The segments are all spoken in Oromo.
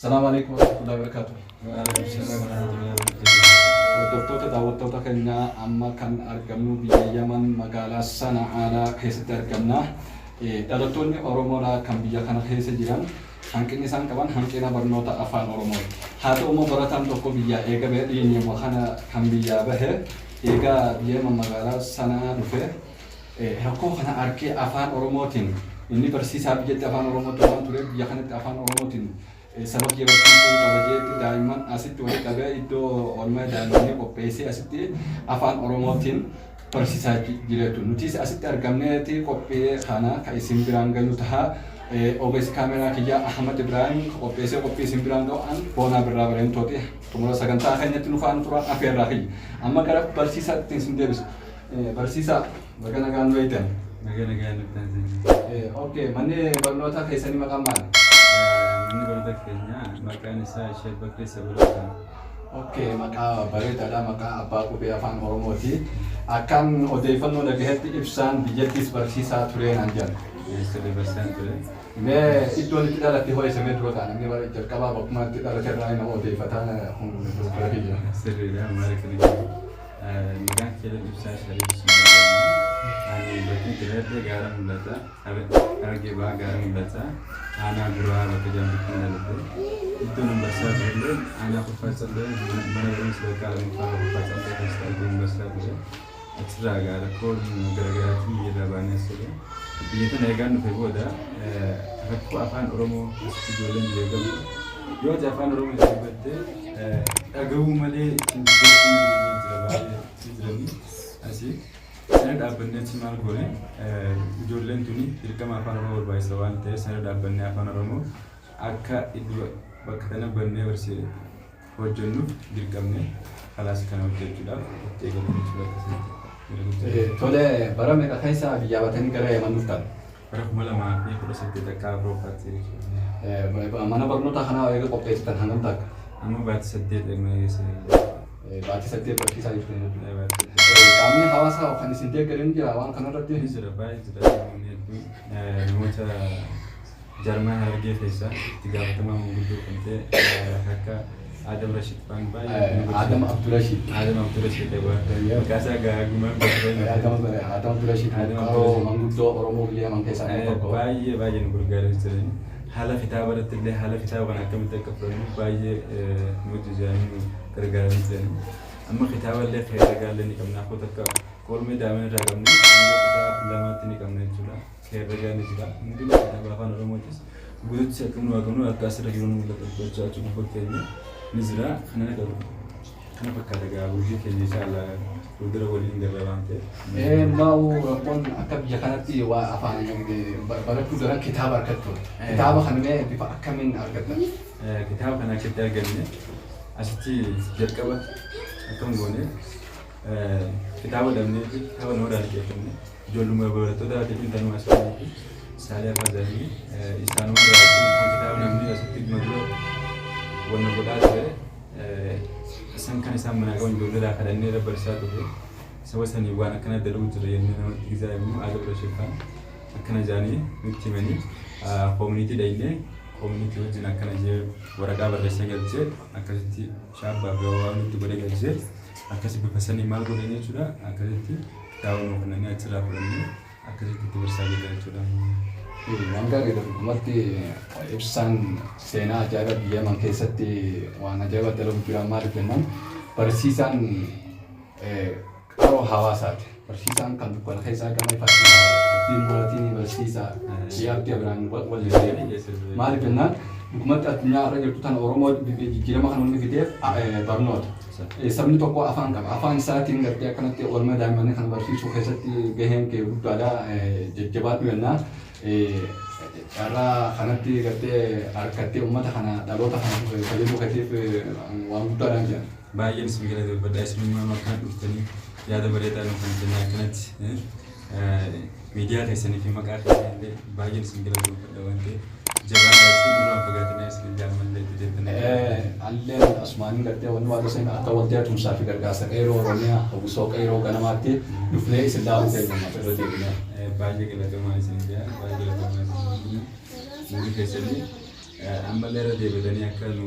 Salaamu alaikum warahmatullahi wabarakatuh. Hordoftoota, daawwattoota keenya, amma kan argamnu biyya Yaman, magaalaa Sana'aadhaa keessatti argamna. Dhalattoonni Oromoodhaa kan biyya kana keessa jiran hanqinni isaan qaban hanqina barnoota afaan Oromooti. Haa ta'u immoo barataan tokko biyyaa eega bahe, dhiyeenyuma kana kan biyyaa bahe, eegaa biyya Yaman magaalaa Sana'aa dhufe, rakkoo kana arkee afaan Oromootiin, inni barsiisaa biyyatti afaan Oromootti waan tureef, biyya kanatti afaan Oromootiin saba kiyya barsiisuu qaba jeetti daa'imman asitti walitti qabee, iddoo oolmaa daa'immanii qopheessee asitti afaan Oromootiin barsiisaa jira jechuudha. Nutis asitti argamneeti qophii kana kan isin biraan galu taha. Ogeessi kaameraa kiyyaa Ahmad Ibrahim qopheessee qophii isin biraan ga'u an Boonaa Birraa Bareentooti. Xumura sagantaa keenyatti nu faana turan afeerraa kiyya. Amma gara barsiisaatti isin deebisa. Barsiisaa, baga nagaan nu eegdan. Naga nagaan dhuftan. Okay, manni barnootaa keessanii maqaan maali? Manni barnoota keenyaa maqaan isaa Sheek Bakrii Sabaloo jedhama. Okay, maqaa bareedaadha, maqaa abbaa qubee afaan Oromooti. Akkaan odeeffannoo dhagahetti Ibsaan biyyattis barsiisaa turee naan jedhan. Sirrii, barsiisaan ture. Mee iddoon itti dhalatte hoo eessa? Mee dura ta'a, namni bara jalqabaa bakkuma itti dhalate irraa nama odeeffataa bara kiyya. Sirriidha, maal kana jedhu. Maqaan kiyya Ibsaa Shariif Ismail jedhama. Ani bakki itti dhaladhe Gaara Mul'ata. Harargee Bahaa, Gaara Mul'ata. Aanaa Duraa bakka jedhamtutti dhaladhe. Iddoon an barsiisaa turellee aanaa Kurfaa Callee, mana barumsa sadarkaa lammaffaa Kurfaa Callee keessatti argamu barsiisaa ture. Achirraa egaa rakkoo garaagaraatiin biyyarraa baanee as ture. Biyya tana eegaan dhufe booda rakkoo afaan Oromoo asitti ijoolleen biyya galu. Yoo ati afaan Oromoo itti dubbatte dhaga'uu malee ittiin dubbachuu hin dandeenye jira, baay'ee jiranii asii. Sana dhaabbanneetti maal goone? Ijoolleen tuni dirqama afaan Oromoo barbaachisa waan ta'eef, sana dhaabbannee afaan Oromoo akka iddoo bakka tana bannee barsiise hojjennuuf dirqamne, kalaas kana hojjechuudhaaf itti eegalle jechuudha akkasitti. Tole, bara meeqa keessa biyyaa batanii gara Yaman dhuftan? Bara 2018 akka Awurooppaatti jechuudha. Mana barnootaa kanaa eega qopheessitan hangam takka? Amma baatii 8 eegna keessa. Baatii 8 barsiisaa jirtan jechuudha. Qaamni hawaasaa kan isin deeggaran jira waan kanarratti? Ni jira, baay'ee jira. Namoonni hedduun, namoota jaarmaa Harargee keessaa itti gaafatamaa manguddoo kan ta'e akka Adam Rashid faan baay'ee. Adam Abdurashid. Adam Abdurashid, maqaa isaa gaagumaan. Adam Abdurashid qaroo manguddoo Oromoo biyya Yaman keessaa nama tokko. Baay'ee baay'ee nu gargaaraa jirani. Haala kitaaba irratti illee, haala kitaaba kana akkamitti akka fudhannu baay'ee nu hojjechaanii nu gargaaranii jirani. Amma kitaaba illee herregaa illee ni qabna. Akkoo takka qoolmee daa'imman irraa qabne hanga kutaa lamaatti ni qabna jechuudha. Herregaa ni jira. Hundinuu kitaaba afaan Oromootis guututti akka nu qabnu akka asirra jiru nu mul'atu gochaa jechuun gubbaa keenya ni jira. Kana ni qabu. Kana fakkaata gaa hojii keenya, inshallah fuuldura waliin garra waan ta'eef. Maa'u rakkoon akka biyya kanatti waa afaan barachuu daran kitaaba argachuu. Kitaaba kana mee bifa akkamiin argattan? Kitaaba kana akkatti arganne, asitti jalqaba akkam goone? Kitaaba dhabnee fi kitaaba nama liqeeffanne, ijoolluma barattoota atiitiin tanuma asii fi Saalee Afazanii isaanuma irraa kan kitaaba namni asitti madura wanna godhaa ture isan kan isaan manaa qaban ijoollee irraa kadhannee irra barsiisaa turre. Saba sanii waan akkana dalaguu jira jennee namatti gizaa immoo Aada Bira akkana jaanii nutti himanii, community dhaynee, community wajjin akkana jee waraqaa barreessee galchee, akkasitti shaabbaa fi waan nutti godhee galchee, akkasi bifa sanii maal godhan jechuudha. Akkasitti kitaaba nuu kennanii achirraa fudhannee akkasitti itti barsiisaa jirra jechuudha. Waan gaariidha. Dhugumatti Ibsaan seenaa ajaa'iba biyya Yaman keessatti waan ajaa'iba dalagu jira. Maaliif jennaan, barsiisaan qaroo hawaasaati. Barsiisaan kan dukkana keessaa gama ifaatti abdiin muratiin barsiisaa biyya abdii biraan wal. Maaliif jennaan, dhugumatti addunyaa irra jirtu tana Oromoo jijjiirama kan inni fideef barnoota. Sabni tokko afaan qaba. Afaan isaatiin gartee akkanatti oolmaa daa'immanii kana barsiisuu keessatti gaheen kee guddaadha. Jajjabaadhu jennaa. Carraa kanatti gartee harkattee uummata kana, dhaloota kana fayyaduu keetiif waan guddaadhaan jedhan. Baay'een isin galateeffadha. Isinummaa akkaan dhuftanii yaada bareedaa nu kan kennan, akkanatti miidiyaa keessanii fi maqaa keessanii illee baay'een isin galateeffadha waan ta'eef, jabaadhaa, nurraan fagaatinaa isin illee ammallee itti deebitanii. Alleen asumaanii gartee wanni waan isin akka waldaa tumsaa fi gargaarsa qeeroo Oromiyaa hawwisoo qeeroo ganamaatti dhufnee isin laaluu keenya irra deebinee. Baay'ee galatoomaa isin jaa, baay'ee galatoomaa isin umurii keessanii. Ammallee irra deebitanii akka nu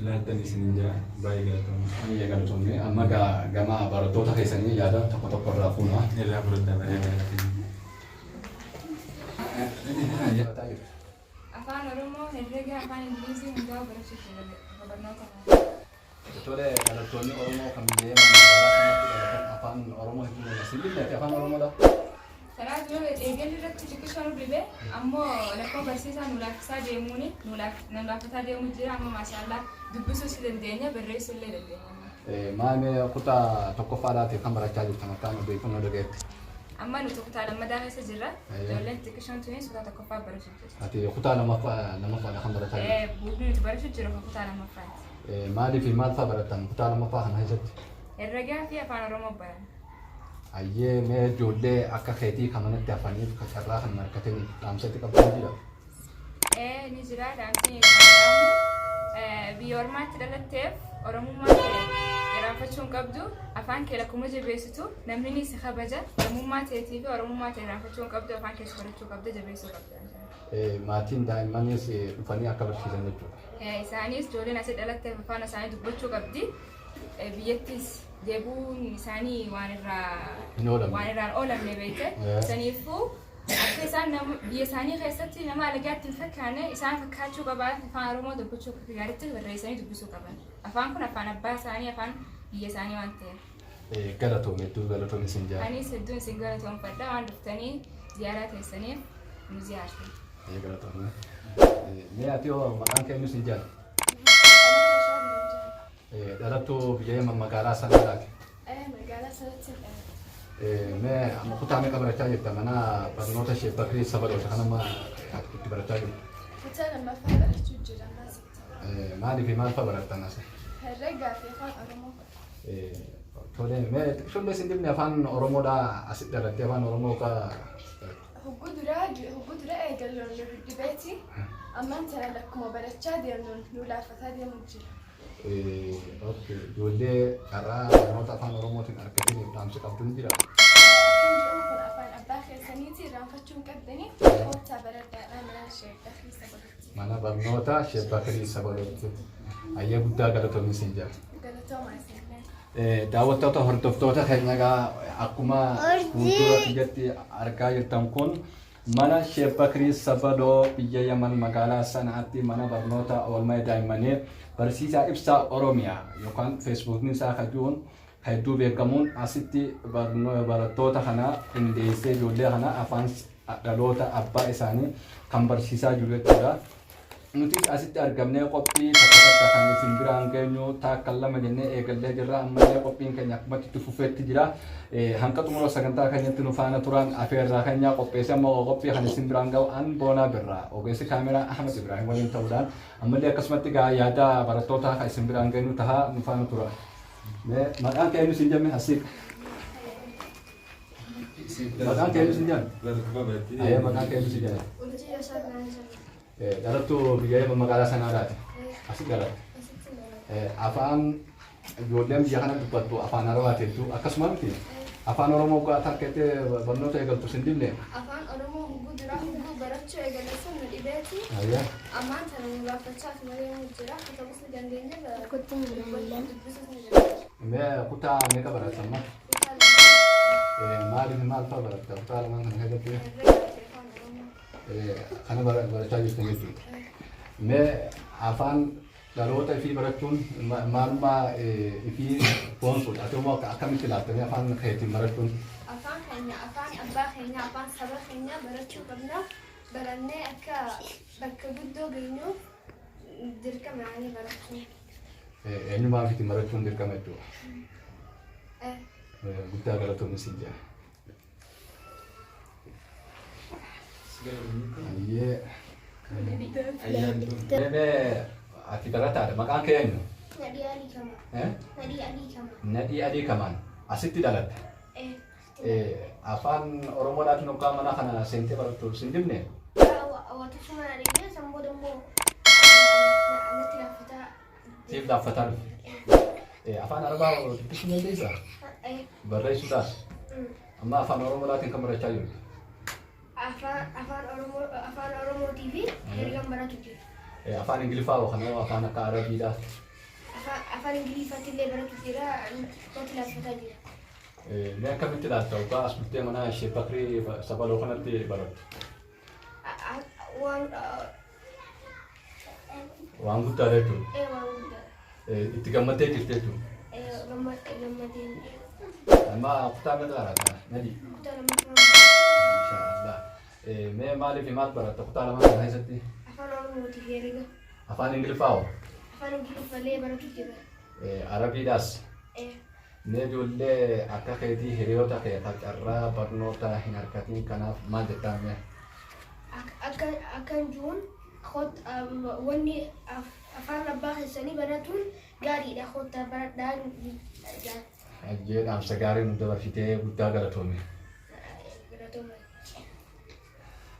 ilaaltan isinin jaa baay'ee galatoomaa. Baay'ee galatoomne. Amma gama barattoota keessanii yaada tokko tokko irraa fuuna. Irraa fudhadhaa bareedaa. Afaan Oromoo, herrega, afaan Ingilizii hundaa barachuu jira barnoota kana. Tole, dhalattoonni Oromoo kan biyya Yemen magaalaa sanatti dhalatan afaan Oromoo hedduu dandeessu. Sibiilli afaan Oromoodha. Karaa dura eegalli irratti xiqqisoo nu dhibe ammoo lakkoo barsiisaa nu laaffisaa deemuuni nu laaffataa deemu jira amma maashaallah dubbisuu si dandeenya barreessuu illee dandeenya. Maal kutaa tokkoffaadhaatiif kan barachaa jirtan akka odeeffannoo dhagayetti? Amma nuti kutaa lammataa keessa jirra. Ijoolleen xiqqishoon tunis kutaa tokkoffaa barachuu jirti. Ati kutaa lammaffaadha kan barachaa jirtu? Buufni nuti barachuu jiru kutaa lammaffaati. Maalii fi maal fa'aa barattan kutaa lammaffaa kana keessatti? Herregaa fi afaan Oromoo baran. Ayyee, mee ijoollee akka keetii kan manatti hafaniif kan carraa kan harkatanii dhaamsa itti qabdan jira? Ni jira dhaamsi dhaamu biyya ormaatti dhalatteef Oromummaa kee irraanfachuu hin qabdu, afaan kee lakkuma jabeessitu namni ni si kabaja, lammummaa teetii fi Oromummaa tee irraanfachuu hin qabdu, afaan keessa barachuu qabda, jabeessuu qabda. Maatiin daa'immanis dhufanii akka barsiisan jechuudha. Isaanis ijoolleen asii dhalatteef afaan isaanii dubbachuu qabdi. Biyyattis deebi'uun isaanii waan irraa Hin oolamne. Waan irraan oolamne beekte. Saniifuu akka isaan biyya isaanii keessatti nama alagaatti hin fakkaanne isaan fakkaachuu qaban afaan Oromoo dubbachuu akka gaariitti barreessanii dubbisuu qaban. Afaan kun afaan abbaa isaanii, afaan biyya isaanii waan ta'eef. Galatoome, hedduu galatoome isin jaa. Anis hedduun isin galatoomfadha waan dhuftanii ziyaaraa teessaniif nu ziyaartan. Galatoome. Mee ati hoo maqaan kee eenyu sin jaa? Dhalattuu biyya Yemen magaalaa Sanaadhaati. Magaalaa sanatti dhaladhe. Mee amma kutaa meeqa barachaa jirta mana barnoota Sheek Bakrii Sabaloota kan amma itti barachaa jirtu? Kutaa lammaffaa barachuu jira ammaasitti. Maalii fi maal fa'a barattan as? Herregaa fi afaan Oromoo. Tole, mee xiqqishollee isin dibne afaan Oromoodhaa asitti dhalattee afaan Oromoo ka Hogguu dura eegalloon nu dhibdhibeeti. Ammaan tana lakkuma barachaa deemnuun nu laaffataa deemu jira. Okay, ijoollee carraa barnoota afaan Oromootiin argataniif dhaamsi qabdu ni jira? Akkan jedhamu kun afaan abbaa keessaniiti irraanfachuu hin qabdanii koottaa baradhaadhaa mana Sheek Bakrii Sabalotti. Mana barnoota Sheek Bakrii Sabalotti. Ayyee, guddaa galatoomii isin jira. Galatoomaa isinillee. Daawwattoota hordoftoota keenya egaa akkuma fuuldura biyyatti argaa jirtan kun mana Sheek Bakrii Sabaloo biyya Yaman magaalaa Sanaatti mana barnoota oolmaa daa'immanii barsiisaa Ibsaa Oromiyaa yookaan feesbuukni isaa kajuun hedduu beekamuun asitti barattoota kana qindeessee ijoollee kana afaan dhaloota abbaa isaanii kan barsiisaa jiru jechuudha. Nutis asitti argamnee qophii takka takka kan isin biraan geenyu takka lama jennee eegallee jirra. Ammallee qophiin keenya akkumatti itti fufeetti jira. Hanqa xumura sagantaa keenyatti nu faana turan afeerraa keenya qopheessee amma qophii kan isin biraan ga'u an Boonaa Birraa ogeessi kaameraa Ahmad Ibrahim waliin ta'uudhaan ammallee akkasumatti gaa yaada barattootaa kan isin biraan geenyu tahaa nu faana tura. Maqaan kee eenyu siin jenne asii? Maqaan kee eenyu siin jenne? Ayyee, maqaan kee eenyu siin jenne? Urjii Yoosaa Biraan jedhama. Dhalattuu biyya Yemen magaalaa Sanaadhaati. Asi dhalatte. Asitti dhaladhe. Afaan ijoolleen biyya kana dubbattu afaan Arabaati hedduu akkasuma miti. Afaan Oromoo takkeettee barnoota eegaltu sin dibne. Afaan Oromoo hogguu duraa hogguu barachuu eegale sun nu dhibeeti. Ayyee. Ammaan tana nu laaffachaa deemu jira. Katabus ni dandeenya. Dubbisuus ni dandeenya. Mee kutaa meeqa baratta amma? Kutaa lama. Maaliif maal fa'a baratta kutaa lamaan kana keessatti? Herregaa fi afaan Oromoo. Kana barachaa jirtu jechuudha. Mee afaan dhaloota ifii barachuun maalummaa ifii boonsuudha. Ati immoo akkamitti ilaaltanii afaan keetiin barachuun? Afaan keenya, afaan abbaa keenya, afaan saba keenya barachuu qabna. Barannee akka bakka guddoo geenyuuf dirqama yaanii barachuun. Eenyummaa ofiitiin barachuun dirqama jechuudha. Guddaa galatoomni siin jira. Ayyee. Mee ati barataadha. Maqaan kee eenyu? Nadhii Alii Kamaa. Nadhii Alii Kamaa. Nadhii Alii Kamaan. Asitti dhalatte. Afaan Oromoodhaatiin hoggaa mana kana seentee barattu sin dibne? Waantisuma na dhibee san booda immoo natti laaffataa. Siif laaffataa dhufe. Afaan Arabaa dubbisuu dandeessaa? Barreessuudhaas? Amma afaan Oromoodhaatiin kan barachaa jirtu. Afaan Oromoo afaan Oromootii fi herreegan baratu jira. Afaan Ingiliffaa hoo kana afaan akka Arabiidha? Afaan Ingiliffaatti illee baratu jira. Natti laaffataa jira. Mee akkamitti ilaalta waggaa as dhuftee mana Sheek Bakrii Sabaloo kanatti barattu? Waan Waan guddaadha jechuudha. Waan guddaadha. Itti gammaddee jirti jechuudha. Gammadeen. Amma kutaa meeqa baratta? Nadi. Kutaa lammaffaa. Masha Allah. Mee maaliif maal baratta kutaa lamaan kana keessatti? Afaan Oromootii fi herrega. Afaan Ingiliffaa hoo? Afaan Ingiliffallee baratu jira. Arabiidhaas? Mee ijoollee akka keetii hiriyoota kee kan carraa barnoota hin argatiin kanaaf maal jettaa mee? Akka akkan jiruun wanni afaan abbaa keessanii baratuun gaariidha, kottaa baradhaa jedha. Hayyee, dhaamsa gaarii nu dabarsitee, guddaa galatoomi. Galatooma.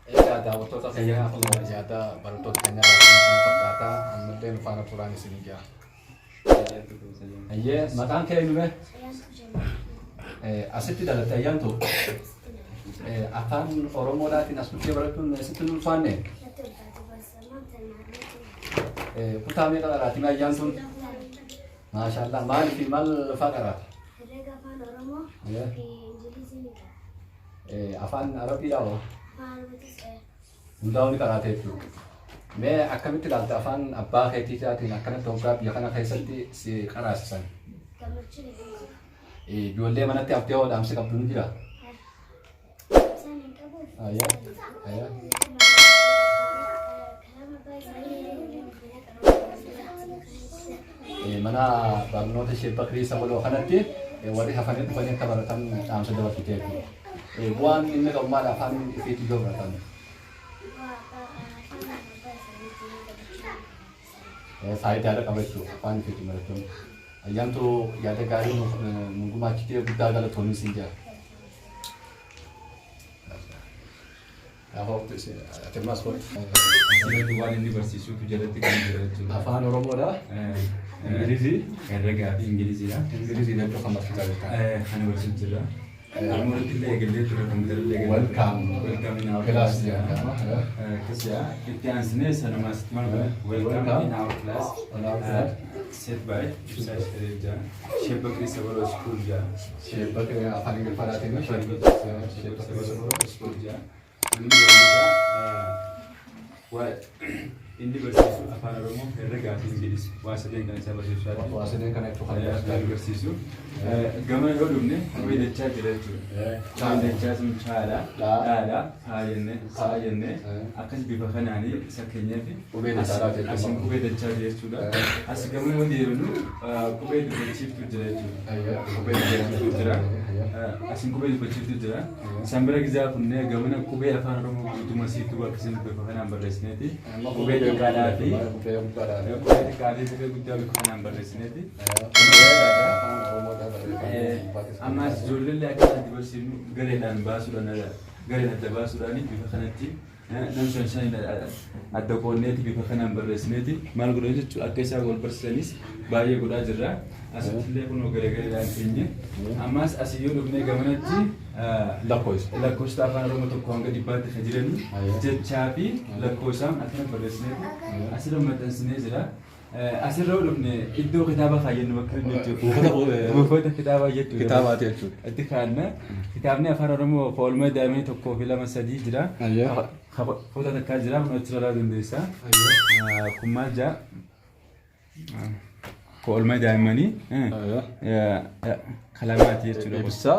Egaa daawwattoota keenyaa, kun yaada barattoota keenya irraa kana fakkaata. Ammallee nu faana turaan isinii jira. Hayyee, maqaan kee eenyu mee? Asitti dhalatte, Ayyaantu? Afaan Oromoodhaatiin as dhuftee barachuun sitti hin ulfaanne? Kutaa meeqa qaraati mee Ayyaantuun? Maashaallah, maal fi maal fa'aa qaraata? Herrega, Afaan Oromoo fi Ingilizii ni qaba. Afaan Arabiidhaa hoo? Afaan Arabiitis. Hundaa'uu ni qaraate jechuudha. Mee akkamitti ilaalta afaan abbaa keetiitiin akkanatti hoggaa biyya kana keessatti si qaraasisan? Gammachuu ni qabu. Ijoollee manatti haftee hoo dhaamsi qabdu ni jira? Isaan hin qabu. Ayyaa. Ayyaa. Kalaama abbaa isaanii. Mana barnoota Sheek Bakrii Sabaloo kanatti warri hafanii dhufanii akka baratan dhaamsa dabarsite jechuudha. Bu'aan inni qabu maal afaan ifiitti yoo baratan? Faayidaadha qaba jechuudha afaan ifiitti barachuun. Ayyaantu, yaada gaarii nu gumaachitee guddaa galatoomi siin jira. Ati ammas kootu. Asirratti waan inni barsiisutu jalatti kan jira jechuudha. Afaan Oromoodha. Ingilizii. Herregaa fi Ingiliziidha. Ingilizii jechuun kan barsiisaa jirta. Kana barsiisu jira. Armaan olitti illee eegallee ture, kompiitara illee eegallee. Welcome. Welcome in our Class class. jedhama. Akkas jedha. Itti aansinee sanumaa asitti maal godha? Welcome in our class. In our class. Set by Ibsaa Sharif jedha. Sheek Bakrii Sabaloo School jedha. Sheek Bakrii afaan Ingiliffaatiin. Sheek Bakrii Sabaloo School jedha. Inni barnoota waa inni barsiisu Afaan Oromoo, herregaa fi Ingilizi. Waa sadeen kan isaa barsiisu. Waa sadeen kana jechuun kan kan barsiisu. Gama yoo dhufne qubee dachaa jira jechuudha. Qubee dachaa sun chaadha, dhaadha, haa jenne, saa jenne, akkas bifa kanaanii isa keenyaaf Qubee dachaadhaa jechuudha. Asiin qubee dachaa jira jechuudha. As gama yoo deemnu qubee dubbachiiftu jira jechuudha. Qubee dubbachiiftu jira. Asiin qubee dubbachiiftu jira. Isaan bira gizaa kunnee gamana qubee Afaan Oromoo guutummaa siituu akkasiin bifa kanaan barreessineeti. Qubee xiqqaadhaa fi qubee guddaadhaa. Qubee xiqqaa fi qubee guddaa bifa kanaan barreessineeti. Afaan Oromoodhaa barreeffame. Ammas ijoollee akka itti barsiifnu gareedhaan baasuudhaan, gareen adda baasuudhaan, bifa kanatti nam shan shan adda qoonneeti bifa kanaan barreessineeti maal godhan jechuudha, akka isaan wal barsiisanis baay'ee godhaa jirra. Asitti illee kunoo garee gareedhaan keenye. Ammas asii yoo dhufnee gamanatti Lakkoofsa. Lakkoofsa Afaan Oromoo 1 hanga 100tti kan jiranii jechaa fi lakkoofsaan akkana barreessineeti asirra maxxansinee jira. Asirra yoo dhufne iddoo kitaaba kaayyannu bakka inni jechuudha. Buufata kitaabaa jechuudha. Kitaabaati jechuudha. Itti kaa'anna. Kitaabni Afaan Oromoo oolmaa daa'imanii tokkoo fi lama sadii jira. Kutaa takkaa jira, kun achirra ilaaluu dandeessa. Kun maal jaa? Oolmaa daa'immanii kalamaati jechuudha. Ibsa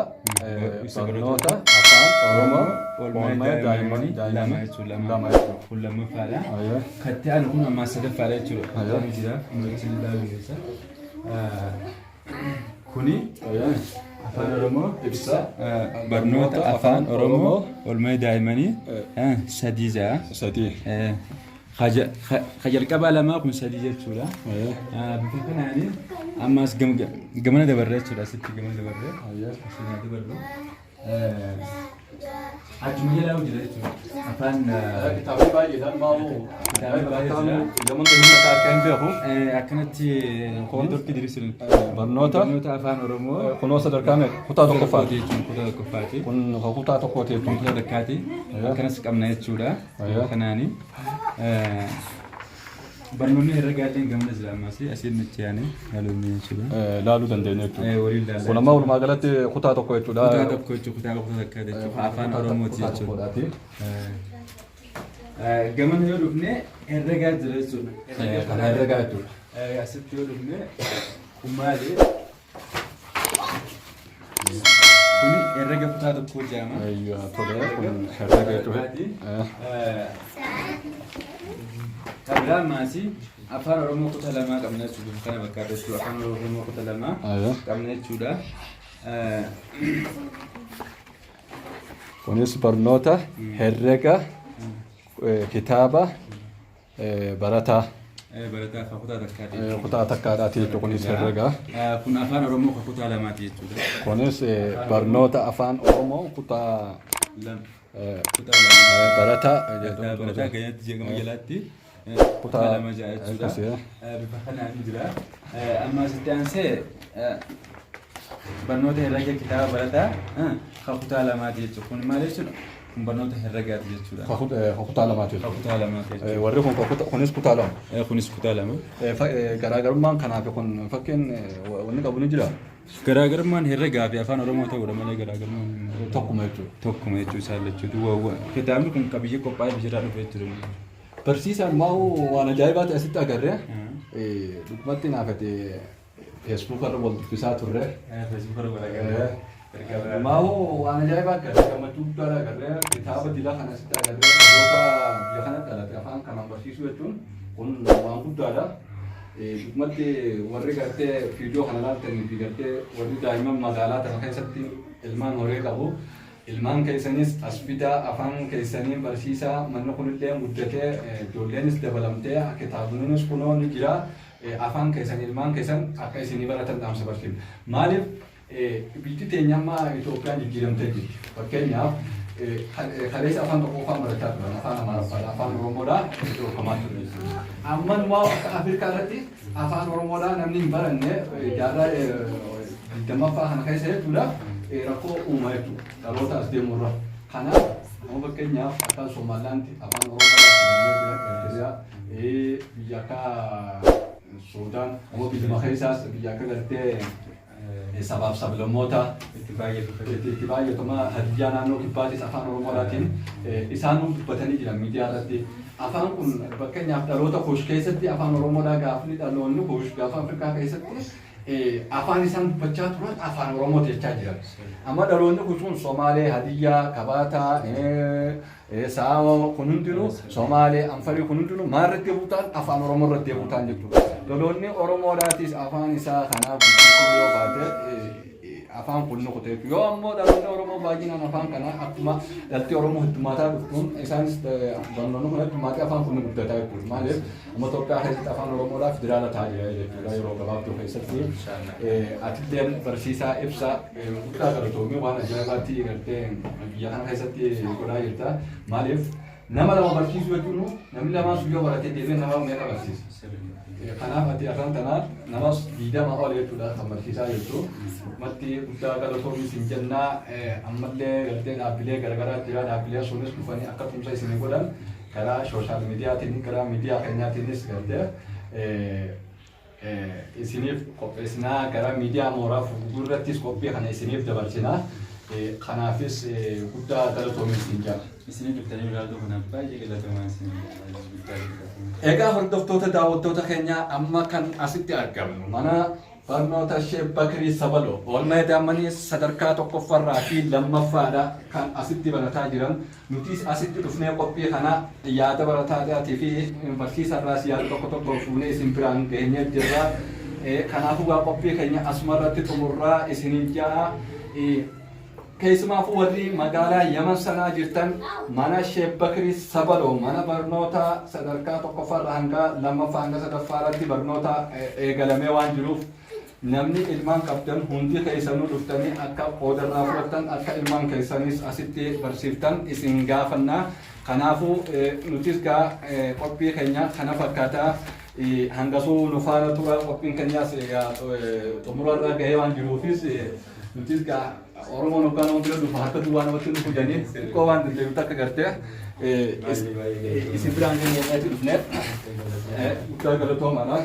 Ibsa barnoota Afaan Oromoo oolmaa daa'immanii lama jechuudha. Lama jechuudha. Kun lammaffaadha. Katti aanu kun ammaa sadaffaadha jechuudha. Katti jira. Kun achi ilaaluu dandeessa. Kuni Afaan Oromoo Ibsa barnoota Afaan Oromoo oolmaa daa'immanii sadii ja'a. Sadii. Ka jalqabaa lamaa, kun sadii jechuudha. Bifa kanaani ammas gamana dabarree jechuudha, asitti gamana dabarree. Asiin haa dabarru. Achuma jalaa jira jechuudha. Afaan Kitaabni baay'eedhaan maamu. Kitaabni baay'ee jira. Zaman keenya akka harka hin beeku. Akkanatti neetworkii diriirsuun. Barnoota. Barnoota Afaan Oromoo. Kunoo sadarkaa meeqa? Kutaa tokkoffaati. Jechuun kutaa tokkoffaati. Kun kutaa tokkooti jechuudha. Kutaa takkaati. Akkanas qabna jechuudha. Kanaani. Barnoonni herregaallee gamana jira ammas asiin nuti yaane haaluun jechuudha. Laaluu dandeenya jechuudha. Waliin ilaalla. Kun ammoo walumaa galatti kutaa tokko jechuudha. Kutaa tokko jechuudha. Kutaa kutaa takka jechuudha. Afaan Oromooti Kutaa jechuudha. tokkodhaati. Gamana yoo dhufne herregaa jira jechuudha. Kana herregaa jechuudha. Asitti yoo dhufne kun maali? Kuni herrega kutaa tokkoo jedhama. Eeyyuu tole kun herrega jechuudha. Kan biraa maasii afaan Oromoo kutaa lamaa qabna jechuudha. Kana bakka jechuudha. Afaan Oromoo kutaa lamaa qabna jechuudha. Kunis barnoota herrega kitaaba barataa Barataa kutaa takkaati jechuudha. Kutaa takkaadhaati jechuudha kunis herrega. Kun afaan Oromoo kutaa lamaati jechuudha. Kunis barnoota afaan Oromoo kutaa Lama. Kutaa lama. Barataa Barataa ganyatti jedhamu jalaatti kutaa lama jira jechuudha. Bifa kanaan jira. Amma asitti aansee barnoota herrega kitaaba barataa kutaa lamaati jechuudha. Kun maal jechuudha? Kun barnoota herregaati jechuudha. Kutaa lamaati jechuudha. Kutaa lamaati jechuudha. Warri kun kunis kutaa lama. Kunis kutaa lama. Garaagarummaan kanaaf kun fakkiin wanni qabu ni jira. Garaagarummaan herregaa fi afaan Oromoo ta'uudha malee garaagarummaan Tokkuma jechuudha. Tokkuma jechuu isaan lachuutu. Kitaabni kun qabiyyee qophaa'ee biyyarraa dhufe jechuudha. Barsiisaan maa'u waan ajaa'ibaa ta'e asitti agarre dhugumatti naafate Facebook irra wal dubbisaa turre. Facebook irra wal agarre. Maa'u waan ajaa'ibaa agarre gammachuu guddaadha agarre kitaaba dilaa kana asitti agarre dhaloota biyya kana dhalate afaan kanaan barsiisuu jechuun kun waan guddaadha. Dhugumatti warri gartee viidiyoo kana laaltanii fi gartee warri daa'imman magaalaa tana keessatti ilmaan horii qabu. Ilmaan keessanis as fidaa afaan keessanii barsiisaa manni kunillee guddatee ijoolleenis dabalamtee kitaabninis kunoo ni jira. Afaan keessan ilmaan keessan akka isinii baratan dhaamsa barsiifna. Maaliif biyyi teenya amma Itoophiyaan jijjiiramtee jirti. Fakkeenyaaf kaleessa afaan tokko qofaan barachaa turan afaan Amaaraffaadha afaan Oromoodha dhorkamaa ture jechuudha. Amma immoo akka Afrikaa irratti afaan Oromoodha namni hin baranne jaarraa 20ffaa kana keessa jechuudha rakkoo uuma jechuudha dhaloota as deemu irra. Kanaaf amma fakkeenyaaf akka Somaaliyaanti afaan Oromoodha jira Eertiriyaa biyya akka Suudaan amma biyyuma keessaas biyya akka gartee sabaaf sablammoota Itti baay'atu. Itti baay'atuma Hadiyyaa naannoo kibbaatis afaan Oromoodhaatiin isaanuu dubbatanii jiran miidiyaa irratti. Afaan kun fakkeenyaaf dhaloota Kuush keessatti afaan Oromoodhaa gaafni dhaloonni Kuush gaafa Afrikaa keessatti afaan isaan dubbachaa turan afaan Oromoo jechaa jiran. Amma dhaloonni Kuush kun Somaalee, Hadiyyaa, Kabaataa, Saamoo kun hundinuu Somaalee, Anfarii kun hundinuu maal irratti deebi'uu ta'an afaan Oromoo irratti deebi'uu ta'an jechuudha. Dhaloonni Oromoodhaatis afaan isaa kanaa guddisuu yoo baate afaan kun ni kute jechuudha. Yoo ammoo dhaloonni Oromoo baay'inaan afaan kana akkuma dhalti Oromoo heddummaataa dhuftuun isaanis barnoonni kun heddummaatee afaan kun ni guddataa jechuudha. Maaliif amma Itoophiyaa keessatti afaan Oromoodhaa federaala ta'aa jira jechuudha yeroo gabaabduu keessatti. Atilleen barsiisaa ibsa guddaa galatoomii waan ajaa'ibaatti gartee biyya kana keessatti godhaa jirta. Maaliif nama lama barsiisuu jechuun namni lamaan sun yoo barate deemee nama meeqa barsiisa? Kanaaf ati afaan tanaan nama 20 ol jechuudha kan barsiisaa jirtu. Dhugumatti guddaa galatoomii isin jennaa ammallee gartee dhaabbilee garaagaraa jira dhaabbilee sunis dhufanii akka tumsa isinii godhan karaa social miidiyaatiin karaa miidiyaa keenyaatiinis gartee isiniif qopheessinaa gara miidiyaa mooraa fuguguu irrattis qophii kana isiniif dabarsinaa. Kanaafis guddaa galatoomii isin jedha. Isinii dhuftanii ilaaluu kanaaf baay'ee galatoomaa isin jedha. Guddaa galatoomaa. Egaa hordoftoota daawwattoota keenyaa amma kan asitti argamnu mana barnoota Sheek Bakrii Sabaloo oolmaa daammanii sadarkaa tokkoffaarraa fi lammaffaadha kan asitti barataa jiran. Nutis asitti dhufnee qophii kana yaada barataadhaatii fi barsiisarraas yaada tokko tokko fuunee isin biraan geenyee jirra. Kanaafuu gaa qophii keenya asuma irratti xumurraa isiniin ja'a. Keessumaafuu warri magaalaa Yaman sanaa jirtan mana Sheek Bakrii Sabaloo mana barnoota sadarkaa tokkoffaarraa hanga lammaffaa hanga sadaffaa irratti barnoota eegalamee waan jiruuf namni ilmaan qabdan hundi keessanuu dhuftanii akka qoodarraa fudhattan akka ilmaan keessanis asitti barsiiftan isin gaafanna. Kanaafuu nutis gaa qophii keenya kana fakkaataa hangasuu nu faana tura qophiin keenyas egaa xumurarra gahee waan jiruufis Nutis gaa Oromoon hoggaa nama bira dhufu harka duwwaa namatti dhufu jedhanii xiqqoo waan dandeenyu takka gartee isin biraan geenyeetti dhufne guddaa galatoomaadha.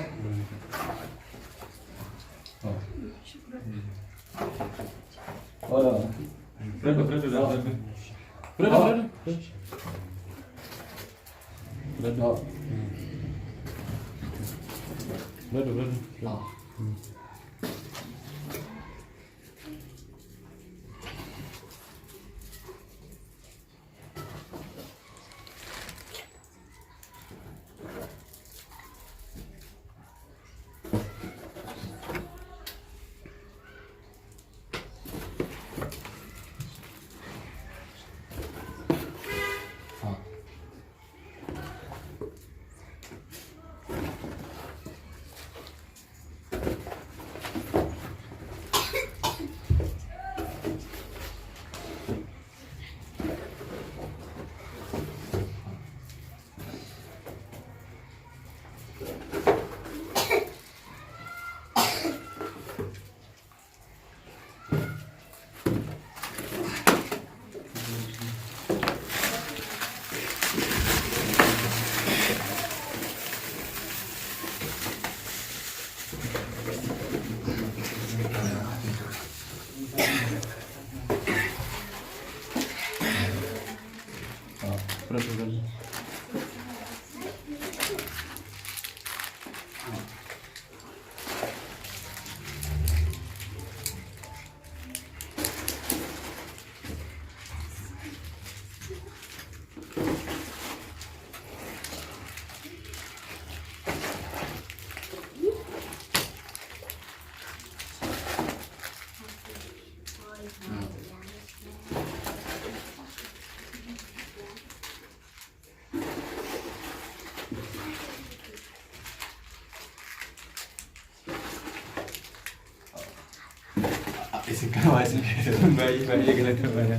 Freddo, freddo, freddo. Freddo, freddo. Freddo. Freddo, freddo. Freddo, freddo. Isin kana waa isin Baay'ee baay'ee galatoomaadha.